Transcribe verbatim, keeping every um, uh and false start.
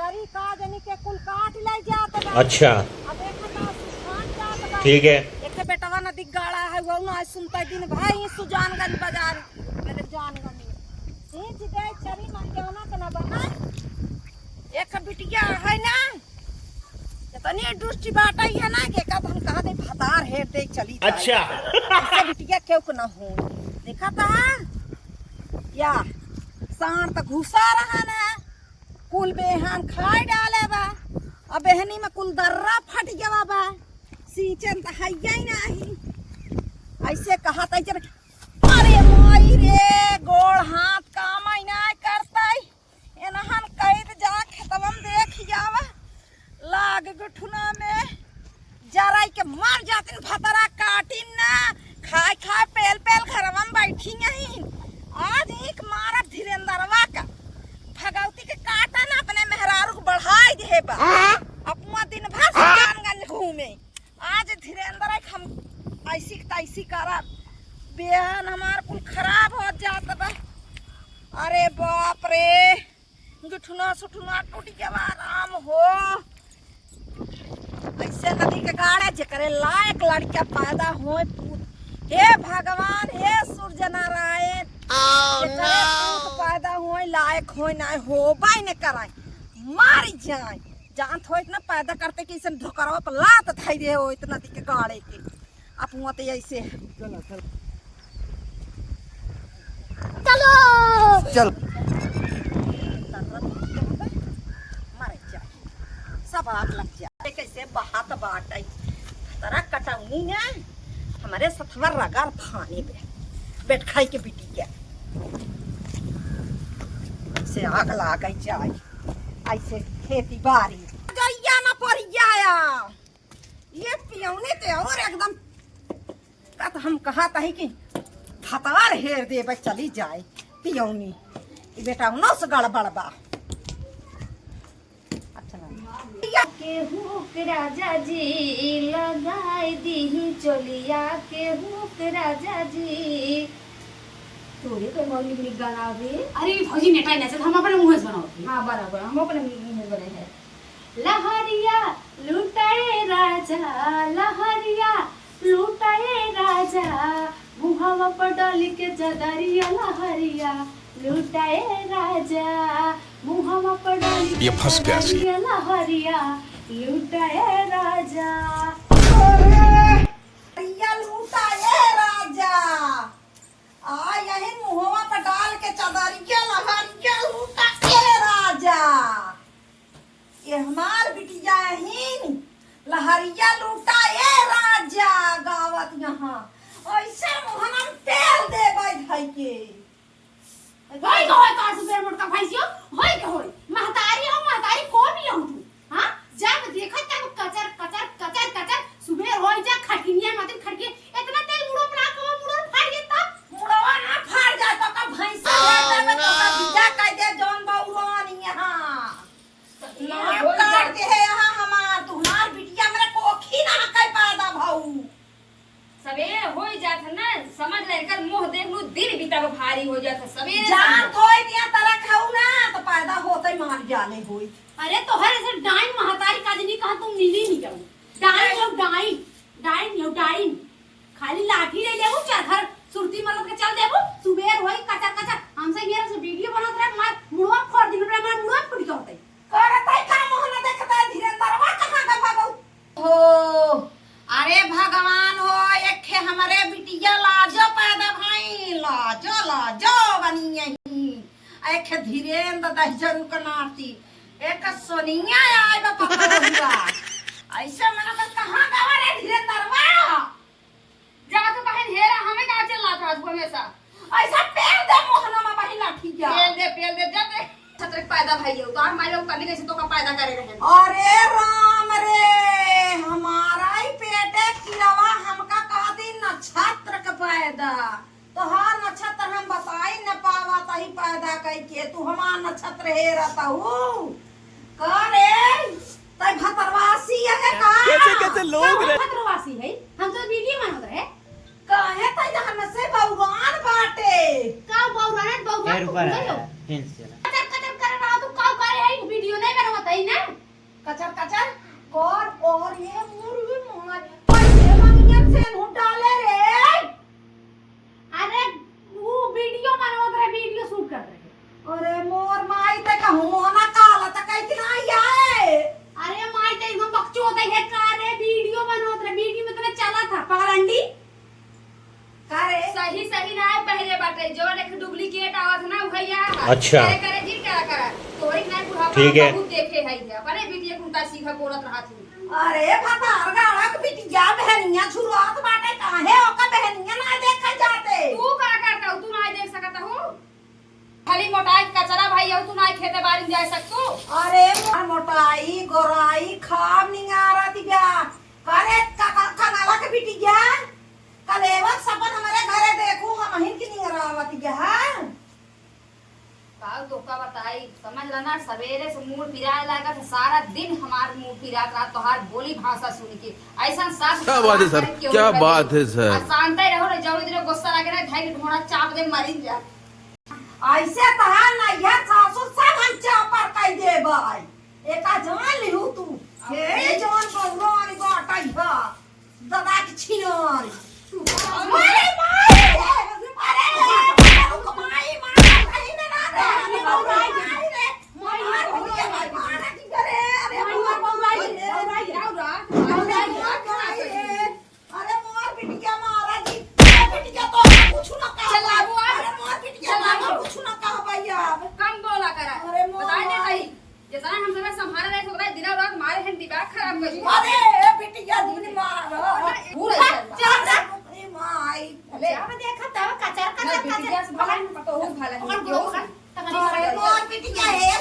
अरे का जनी के कुल काट ले जात बा। अच्छा। अब एक ना सुसान जात बा। ठीक है। एक बेटवा नदी गाड़ा है, वो ना सुनता दिन भाई सुजानगंज बाजार। मेरे जानगंज में। ये जी गए चरी मन के ना तना बना। एक बिटिया है ना, इतनी दुष्टी बात है ना कि कब हम कहा दे भतार हेर दे चली जाए। अच्छा। ऐसे बिटिया केहू के ना हो। देखा था? या, साँढ़ त घुसा रहा ना, कुल बेहान खाए डाले बा। अब एहनी में कुल दर्रा फट गवा बा, सींचन त हइया ही नाही। ऐसे कहा त जब, अरे माई रे, गोड़ हाथ काम ही ना करता। एनहन कइद जा खेतवन देख जावा, लाग गुठुना में जराई के मर जातिन, भतरा काटिन ना, खाए खाए पेल पेल घरवन बैठी यहीं। आज एक मारब धीरेंद्रवा का, भगवती के काटा ना अपने मेहरारू के बढ़ाई दे बा। अपना दिन भर सुजानगंज घूमे। आज धीरेंद्र के हम ऐसी के तैसी करब, बेहन हमार कुल खराब हो जात बा। अरे बाप रे, गुठुना सुठुना टूट गवा राम हो। ऐसे नदी के गाड़े जेकरे लायक लड़का पैदा होए पूत। हे भगवान, हे सूर्य नारायण, जेकरे पूत पैदा होए लायक होए ना होबे न कराए, मर जाए। जानत हो इतना पैदा करते कि इसन ढोकरवा पर लात धई दे हो इतना नदी के गाड़े के। आप हुआ तो ऐसे है। चलो। चल। मर जाए, सब आग लग जाए। कैसे बहात बाटे, तरा कटौनी है, हमारे सथवा रगड़ फानी बे, बैठ खाई के बिटिया। से आग लागे जाए, ऐसे खेती बाड़ी। गैया ना परिया, ये पियौनी ते और एकदम का त हम कहत हई कि भतार हेर देबे चली जाए पियौनी। ई बेटा उन्नों से गड़बड़ बा। अच्छा ना। या केहू के राजा जी लगाई दीही चोलिया, केहू के राजा जी। तोरे तो मौली में गाना बे। अरे भौजी नेटा नहीं से हम अपने मुंह से बनाओ। हाँ, बराबर, हम अपने मुंह से बने हैं। लहरिया लुटाए राजा, लहरिया लुटाए राजा, मुहावा पर डाल के चदरिया लहरिया लुटाए राजा, मुहावा पर डाल के ये फंस गया सी। चदरिया लहरिया लुटाए राजा। लहरिया लुटाए राजा, आ यही मुहवा पर डाल के चदरिया लहरिया लुटाए राजा। ये हमार बिटिया हीन लहरिया लूटा ए राजा गावत यहाँ। ऐसे मोहनम तेल देबै धई के। होई के होई तोर सुबेर मोटका भैंसियो, होई के होई। महतारी हो, महतारी को भी हो तू। हाँ? जब देखत तब कचर, कचर, कचर, कचर। सुबेर होई जा, खटकिनिया मातिन खटकिए। इतना तेल मुड़ो पर ना, कहो मुड़ो फाड़ गए तब। मुड़वा ना फाड़ जाए तो का भैंसा है, तब तो का बिया कह दे जौन बा उड़वानी यहाँ। नाक काट दे है यहाँ हमार, तुम्हार बिटिया मेरे कोखी ना कह पैदा भाऊ। सबेरे होई जात है ना, समझ ले, एकर मुंह देख लू, दिन बीता भारी हो जात है। सबेरे जान समझ। थोई दिया तरह खाऊ ना, तो पैदा होते मार जाने होई। अरे तोहर ऐसे डाइन महतारी का जनी कहा तुम मिली नहीं जाऊ। डाइन हो, डाइन, डाइन हो, डाइन। खाली लाठी ले लेबू, चरखर सुरती मरद के चल देबू, सुबेर होई कचर कचर। हमसे ये से वीडियो बनत रहे, हमार मुड़वा फोड़ दिन रहे, हमार मुड़वा फूट के होते। करत है का मोहना देखता है, धीरेंद्रवा कहाँ का भागो? हो, अरे भगवान हो, एक खे हमरे बिटिया लाजो पैदा भई, लाजो, लाजो बनी यही। एक खे धीरेंद्र दहिजरू के नाती, एक सोनिया आए बा पतोहिया। ऐसे मना तो कहाँ गवा रे धीरेंद्रवा? जा तो बहन हेरा, हमें का चिल्लात है तू हमेशा? ऐसा पेल दे मोहना में बहिन लाठी जा। पेल दे, पेल दे, जा दे। छत्र पैदा भई हो, तोहर माई बाबू कभी कैसे तोका पैदा करे रहे? अरे राम रे, हमारा ही पेटे किरवा हमका कह दी नक्षत्र के पैदा। तोहार नक्षत्र हम बताई न पावा, तही पैदा कई के तू हमार नक्षत्र हेरत हऊ। का रे, तै भतरवासी है का? कैसे, कैसे लोग का रहे? भतरवासी है? हम तो वीडियो बनत रहे। काहे तै जहन से बौरान बाटे? का बौरान, बौरान खैर, तू ऊपर गयो? है, हिंस चला। कचर, कचर करे रहा तू, का करे है? वीडियो नहीं बनवत है। अच्छा। करे, करे जी, क्या करे? तोहरी के नाई बुढ़ापा ठीक है। बहुत देखे है ये। अपने बिटिया के उल्टा सीधा बोलत रहत हूँ। अरे भतार गाड़ा के बिटिया बहनिया छुरात बाटे, काहे ओका बहनिया ना देखे जाते? तू का करता हूँ? तू ना देख सकता हूँ? खाली मोटाई के कचरा भाई हो, तू ना खेते बारी में जा सकतू? अरे मोटाई, गोराई, खाब निंगारत बा। करे का, का, कनाला के बिटिया, कलेवा सपन हमरे घरे देखू, हमहिन की निंगारत बा। का तो का बताई, समझ ला ना, सवेरे से मूड पिराए लागत है, सारा दिन हमार मूड पिरात रहा तोहार बोली भाषा सुन के। ऐसा सास क्या बात है सर, क्या बात है सर। शांत ही रहो ना, जरूरी दिनो गुस्सा लगे ना, ढाई ढोड़ा चाप दे, मरिन जा। ऐसे तहार नैहर सासुर सब हम चापर कई देबै। एका जान लिहू तू। हे जवन बउरो वाली बाटै ह। दादा के छिनार। अरे माई रे, अरे रुक माई, माई, कहीं में ना रे, अरे बउराई, माई रे, माई, माई, माई, माई, माई, अरे माई, माई, माई, माई, माई, माई, अरे मोर बिटिया मारा जी, मोर बिटिया तो कुछ ना कहा। चल बाबू, आ। अरे मोर बिटिया चल बाबू। तो कुछ ना कहा भैया। कम बोला करा। अरे मोर बताए दे माई। भाई, जितना हम समय संभाले रहे, ओकरा दिना रात मारे हैं, दिमाग खराब कर दिया। अरे ए बिटिया दिन मार। पूरा चल, चल, चल। अरे माई। ले। जब देखा तब कचर, कचर, ना बिटिया कचर। से भला नहीं, पतोहू से भला नहीं, पकड़, केहू से पकड़। अरे मोर बिटिया हे,